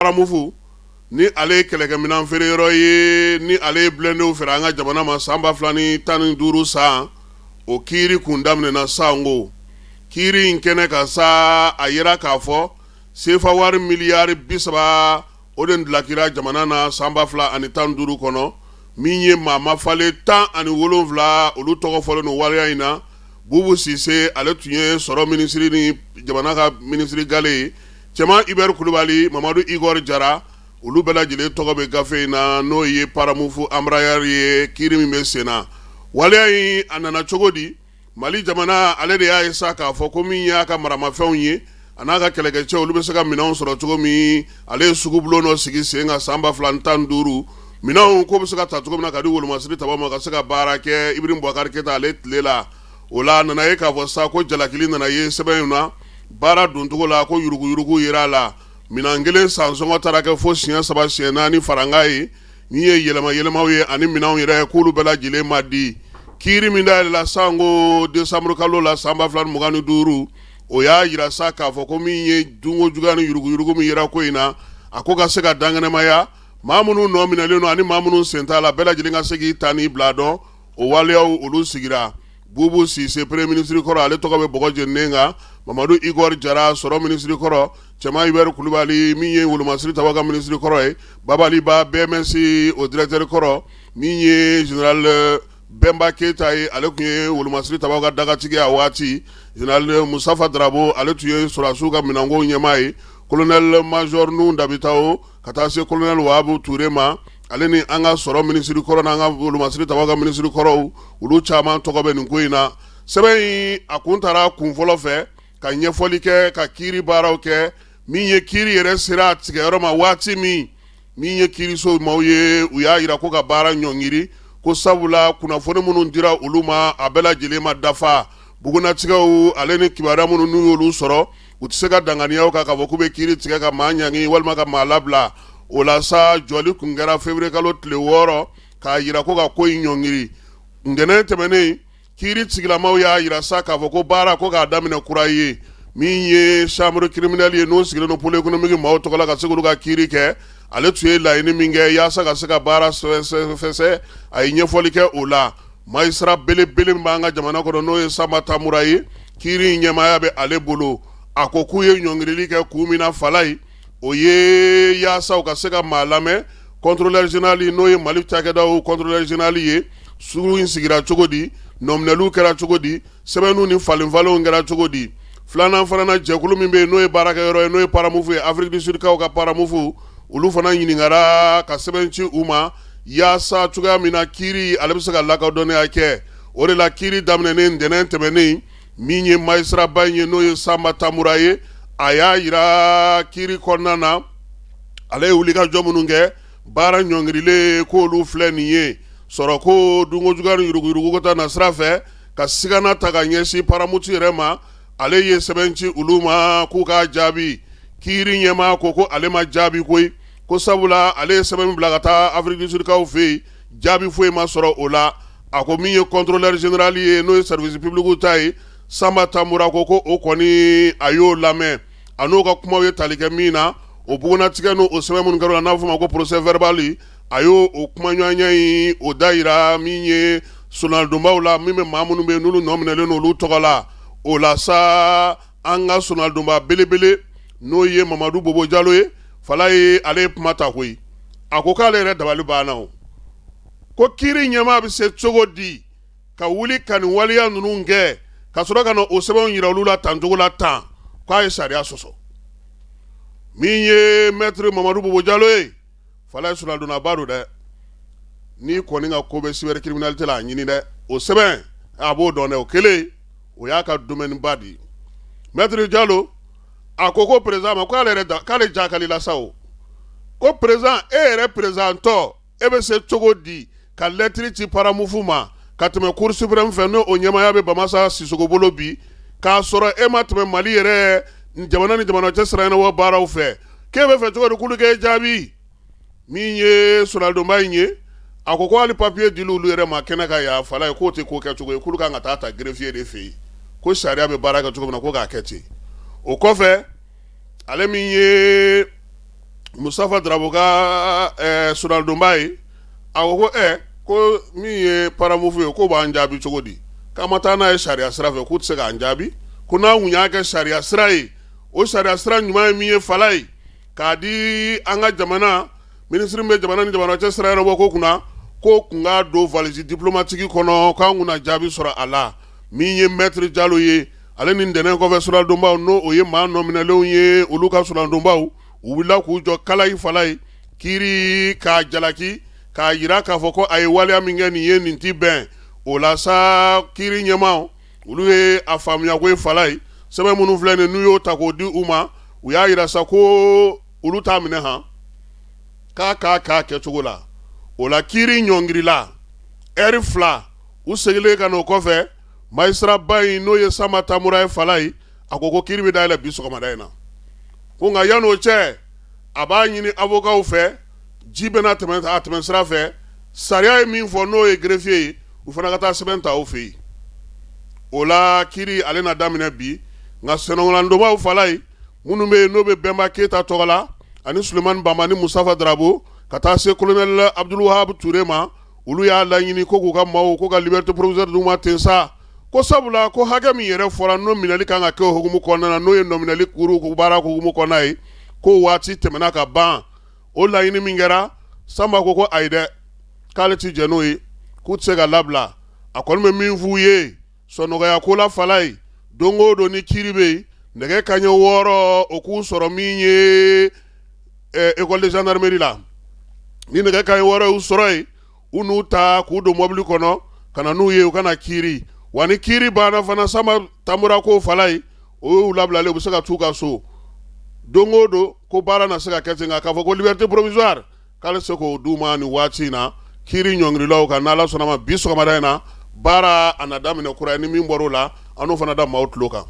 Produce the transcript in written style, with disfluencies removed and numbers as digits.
Paramufu ni ale ye kɛlɛkɛminɛn feereyɔrɔ ye, ni ale ye blindéw feere an ka jamana ma san 2015 san, o kiiri kun daminɛna sanko kiiri in kɛnɛ kan sa, a yira k'a fɔ sefa wari miliyari 30 o de dulakira jamana na san 2015 kɔnɔ, min ye maa mafalen 17 olu tɔgɔ fɔlen don waleya in na. Bubu Sise, ale tun ye sɔrɔ minisiri ni jamana ka minisiri gale ye, Cɛman Hubert Kulubali, Mamadu Igor Jara, olu bɛɛ lajɛlen tɔgɔ bɛ gafe in na, n'o ye Paramufu Embraer ye. Kiiri min bɛ sen na, waleya in a nana cogo di? Mali jamana ale de y'a ye sa k'a fɔ ko min y'a ka maramafɛnw ye, a n'a ka kɛlɛkɛcɛw, olu bɛ se ka minɛnw sɔrɔ cogo min, ale ye sugubulon dɔ sigi sen kan san 2015, minɛnw ko bɛ se ka ta cogo min na ka di wolomasiri tabaw ma ka se ka baara kɛ Ibrahim Boubacar Keita ale tile la. O la a nana ye k'a fɔ sa ko jalakili nana ye sɛbɛn in na, baara doncogo la ko yuruguyurugu yera a la. Minɛn kelen sansɔngɔ taara kɛ fo siɲɛ saba siɲɛ naani farankan ye, min ye yɛlɛma yɛlɛmaw ye ani minɛnw yɛrɛ k'olu bɛɛ lajɛlen ma di. Kiiri min dayɛlɛla sanko décembre kalo la san 2025, o y'a jira sa k'a fɔ ko min ye dunko juguya ni yuruguyurugu min yera ko in na, a ko ka se ka dankɛnɛmaya, maa minnu nɔ minɛlen don ani maa minnu sen t'a la, bɛɛ lajɛlen ka se k'i ta n'i bila dɔn. O waleyaw olu sigira. Bubu Sise, premier ministre kɔrɔ, ale tɔgɔ bɛ bɔgɔ jeninen kan. Mamadu Igor Jara, sɔrɔ minisiri kɔrɔ, Cɛman Hubert Kulubali, min ye wolomasiri tabaw ka minisiri kɔrɔ ye, Babali Ba, BMS o directeur kɔrɔ, min ye général Bɛnba Keyita ye, ale tun ye wolomasiri tabaw ka dagatigi a waati, général Mustafa Darabo, ale tun ye sɔrɔdasiw ka minɛnko ɲɛmaa ye, colonel major Nuhu Dabitao, ka taa se colonel Wahabu Ture ma, ale ni an ka sɔrɔ minisiri kɔrɔ n'an ka wolomasiri tabaw ka minisiri kɔrɔw, olu caman tɔgɔ bɛ nin ko in na. Sɛbɛn in a kun taara kun fɔlɔ fɛ ka ɲɛfɔli kɛ, ka kiiri baaraw kɛ. Min ye kiiri yɛrɛ sera a tigɛyɔrɔ ma waati min, min ye kiiriso maaw ye, u y'a jira ko ka baara ɲɔngiri, ko sabula kunnafoni minnu dira olu ma, a bɛɛ lajɛlen ma dafa. Bugunnatigɛw ale ni kibaruya minnu n'u y'olu sɔrɔ, u tɛ se ka danganiya kan k'a fɔ k'u bɛ kiiri tigɛ ka maa ɲangi walima ka maa labila. O la sa, jɔli kun kɛra février kalo tile 6 k'a jira ko ka ko in ɲɔngiri. Ntɛnɛn tɛmɛnen, kiiri tigilamaw y'a jira sa k'a fɔ ko baara ko k'a daminɛ kura ye. Min ye chambre criminelle ye, n'o sigilen don pôle économique maaw tɔgɔ la ka se k'olu ka kiiri kɛ, ale tun ye laɲini min kɛ yaasa ka se ka baara fɛsɛ, a ye ɲɛfɔli kɛ o la. Magistrat belebele min b'an ka jamana kɔnɔ, n'o ye Sanba Tamura ye, kiiri in ɲɛmaaya bɛ ale bolo. A ko k'u ye ɲɔngirili kɛ kun min na, falayi, o ye yaasa u ka se ka maa lamɛn, contrôleur général, n'o ye Mali cakɛdaw contrôleur général ye, sugu in sigira cogo di, nɔminɛliw kɛra cogo di, sɛbɛnniw ni falenfalenw kɛra cogo di. Filanan fana na, jɛkulu min bɛ yen, n'o ye baarakɛyɔrɔ ye, n'o ye Paramufu ye, Afrique du Sud kaw ka Paramufu, olu fana ɲininkara ka sɛbɛn ci u ma yaasa cogoya min na kiiri ale bɛ se ka lakodɔnniya kɛ. O de la kiiri daminɛnen ntɛnɛn tɛmɛnen, min ye magistrat ba in ye, n'o ye Sanba Tamura ye, a y'a jira kiiri kɔnɔna na, ale ye wulikajɔ minnu kɛ, baara ɲɔngirilen k'olu filɛ nin ye, sɔrɔko dunkojuguya ni yuruguyurugu ta na sira fɛ, ka sigana ta ka ɲɛsin Paramutu yɛrɛ ma, ale ye sɛbɛn ci olu ma k'u k'a jaabi. Kiiri ɲɛmaa ko ko ale ma jaabi koyi, ko sabula ale ye sɛbɛn min bila ka taa Afrique du Sud kaw fɛ yen, jaabi foyi ma sɔrɔ o la. A ko min ye contrôleur général ye, n'o ye service public ta ye, Sanba Tamura ko ko o kɔni a y'o lamɛn, a n'o ka kumaw ye tali kɛ min na, o bugunnatigɛ n'o sɛbɛn minnu kɛra, n'a bɛ f'o ma ko procès verbal, a y'o o kumaɲɔgɔnya in o da yira min ye solonadonbaw la, min bɛ maa minnu bɛ yen n'olu nɔ minɛlen don olu tɔgɔ la. O la sa, an ka solonadonba belebele, n'o ye Mamadu Bobo Jalo ye, falaye, ale ye kuma ta koyi. A ko k'ale yɛrɛ dabali banna o, ko kiiri ɲɛmaa bɛ se cogo di ka wuli ka nin waleya ninnu kɛ ka sɔrɔ ka na o sɛbɛnw yira olu la tan cogo la tan, k'a ye sariya sɔsɔ. Min ye maître Mamadu Bobo Jalo ye, falaye, solonadonnaba don dɛ. N'i kɔni ka ko bɛ cybercriminalité la, a ɲini dɛ, o sɛbɛn a b'o dɔn dɛ. O kelen o y'a ka domaine ba de ye. Maître Jalo a ko ko président ma k'ale yɛrɛ k'ale jakalila sa o, ko président, e yɛrɛ président tɔ, e bɛ se cogo di ka lɛtiri ci Paramufu ma ka tɛmɛ Cour suprême fɛ, n'o ɲɛmaaya bɛ Bamasa Sisoko bolo bi, k'a sɔrɔ e ma tɛmɛ Mali yɛrɛ jamana ni jamana cɛ sira ɲɛnabɔ baaraw fɛ? K'e bɛ fɛ cogo di k'olu k'e jaabi? Min ye solonadonba in ye, a ko ko hali papiye dili olu yɛrɛ ma kɛnɛ kan yan, falaye, k'o tɛ ko kɛcogo ye, k'olu kan ka taa ta greffier de fɛ yen, ko sariya bɛ baara kɛ cogo min na, ko k'a kɛ ten. O kɔfɛ, ale min ye Mustafa Darabo ka soronadonba ye, a ko ko min ye Paramouv ye, k'o b'an jaabi cogo di k'an ma taa n'a ye sariya sira fɛ? K'u tɛ se k'an jaabi ko n'an kun y'a kɛ sariya sira ye, o sariya sira ɲuman ye min ye, fala ye k'a di an ka jamana minisiri bɛ jamana ni jamana cɛ sira yɛrɛ ko kunna, ko kun k'a don valise diplomatique kɔnɔ, k'an kun na jaabi sɔrɔ a la. Min ye Maître Jalo ye, ale ni ntɛnɛn kɔfɛ soronadonbaw, n'o o ye maa nɔminɛlenw ye, olu ka soronadonbaw, u wulila k'u jɔ kalayi falayi kiiri k'a jalaki, k'a jira k'a fɔ ko a ye waleya min kɛ nin ye, nin tɛ bɛn o la sa. Kiiri ɲɛmaaw, olu ye a faamuya ko ye falayi sɛbɛn minnu filɛ nin, n'u y'o ta k'o di u ma, u y'a jira sa ko olu t'a minɛ han k'a k'a k'a kɛcogo la. O la kiiri ɲɔngirila ɛri 2. U seginnen ka n'o kɔfɛ, magistrat ba in, n'o ye Sanba Tamura ye falayi, a ko kiiri bɛ dayɛlɛ bi sɔgɔmada in na, ko nka yan'o cɛ, a b'a ɲini avocatw fɛ, ji bɛna tɛmɛ a tɛmɛ sira fɛ, sariya ye min fɔ, n'o ye greffier ye, u fana ka taa sɛbɛn ta o fɛ yen. O la kiiri ale na daminɛ bi. Nka sennɔnladonbaw falayi minnu bɛ yen, n'o bɛ Bɛnba Keyita tɔgɔ la, ani Sulemani Banba ni Mustafa Darabo, ka taa se colonel Abdulwahab Ture ma, olu y'a laɲini ko k'u ka maaw ko ka liberté provisoire d'u ma ten sa, ko sabula ko hakɛ min yɛrɛ fɔra n'o minɛli kan ka kɛ o hukumu kɔnɔna na, n'o ye nɔminɛli kuru baara hukumu kɔnɔna ye, ko waati tɛmɛna ka ban. O laɲini min kɛra, Sanba ko ayi dɛ, k'ale tɛ jɛn n'o ye, k'u tɛ se ka labila. A kɔni bɛ min f'u ye sɔnɔgɔya ko la falayi, don o don ni kiiri bɛ yen, nɛgɛ kanɲɛ 6, o k'u sɔrɔ min ye école de gendarmerie la. Ni nɛgɛ kanɲɛ 6 y'u sɔrɔ yen, u n'u ta k'u don mɔbili kɔnɔ ka na n'u ye, u ka na kiiri. Wa ni kiiri banna fana, Sanba Tamura ko falayi, o y'u labilalen, u bɛ se ka t'u ka so don o don, ko baara na se ka kɛ ten. Nka k'a fɔ ko liberté provisoire, k'ale se k'o d'u ma nin waati in na. Kiiri ɲɔngirilaw kan, n'Ala sɔnna ma, bi sɔgɔmada in na, baara a na daminɛ kura ye. Ni min bɔra o la, an n'o fana da maaw tulo kan.